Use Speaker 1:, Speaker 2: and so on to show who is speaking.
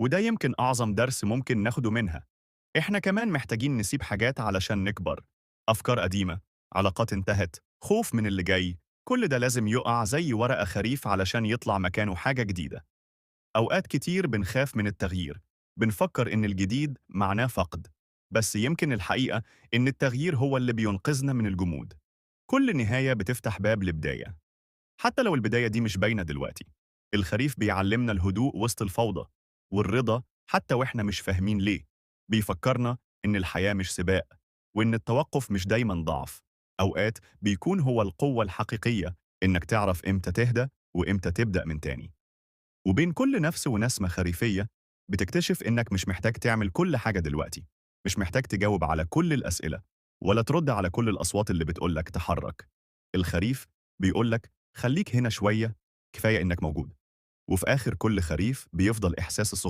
Speaker 1: وده يمكن أعظم درس ممكن ناخده منها. إحنا كمان محتاجين نسيب حاجات علشان نكبر، أفكار قديمة، علاقات انتهت، خوف من اللي جاي، كل ده لازم يقع زي ورقة خريف علشان يطلع مكانه حاجة جديدة. أوقات كتير بنخاف من التغيير، بنفكر إن الجديد معناه فقد، بس يمكن الحقيقة إن التغيير هو اللي بينقذنا من الجمود. كل نهاية بتفتح باب لبداية، حتى لو البداية دي مش باينة دلوقتي. الخريف بيعلمنا الهدوء وسط الفوضى، والرضا حتى وإحنا مش فاهمين ليه. بيفكرنا إن الحياة مش سباق، وإن التوقف مش دايما ضعف. أوقات بيكون هو القوة الحقيقية، إنك تعرف إمتى تهدى وإمتى تبدأ من تاني. وبين كل نفس ونسمة خريفية بتكتشف إنك مش محتاج تعمل كل حاجة دلوقتي، مش محتاج تجاوب على كل الأسئلة، ولا ترد على كل الأصوات اللي بتقولك تحرك. الخريف بيقولك خليك هنا شوية، كفاية إنك موجود. وفي آخر كل خريف بيفضل إحساس الصغير.